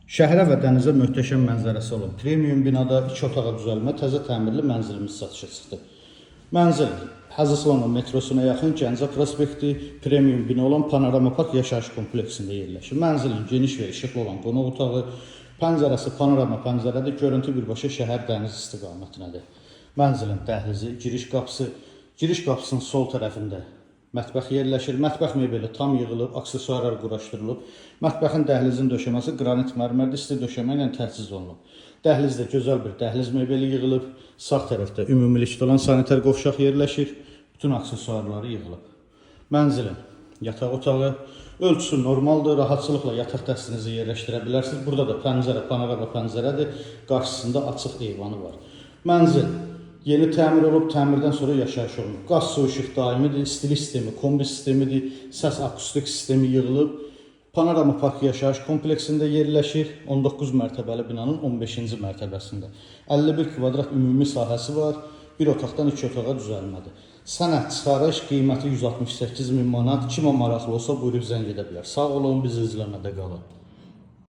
Şəhərə və dənizə möhtəşəm mənzərəsi olan premium binada iki otağa düzəlmə təzə təmirli mənzilimiz satışa çıxdı. Mənzil Həzi Aslanov metrosuna yaxın Gəncə prospekti premium bina olan Panorama Park yaşayış kompleksində yerləşir. Mənzilin geniş və işıqlı olan qonaq otağı, pəncərəsi panorama pəncərədir, görüntü birbaşa şəhər dəniz istiqamətindədir. Mənzilin dəhlizi, giriş qapısı, giriş qapısının sol tərəfində mətbəx yerləşir. Mətbəx mebeli tam yığılıb, aksesuarlar quraşdırılıb. Mətbəxin dəhlizin döşəməsi qranit mərmərdir, isti döşəmə ilə təchiz olunub. Dəhlizdə gözəl bir dəhliz mebeli yığılıb. Sağ tərəfdə ümumilikdə olan sanitar qovşaq yerləşir. Bütün aksesuarları yığılıb. Mənzilin yataq otağı ölçüsü normaldır. Rahatçılıqla yataq dəstinizi yerləşdirə bilərsiniz. Burada da pəncərə, panorama pəncərədir. Qarşısında açıq eyvanı var. Mənzil yeni təmir olub, təmirdən sonra yaşayış olunub. Qaz, su, işıq daimidir, istilik sistemi, kombi sistemidir, səs akustik sistemi yığılıb. Panorama Park yaşayış kompleksində yerləşir. 19 mərtəbəli binanın 15-ci mərtəbəsində. 51 kvadrat ümumi sahəsi var. Bir otaqdan iki otağa düzəlmədir. Sənəd çıxarış qiyməti 168 min manat. Kimə maraqlı olsa buyurub zəng edə bilər. Sağ olun, bizi izləmədə qalın.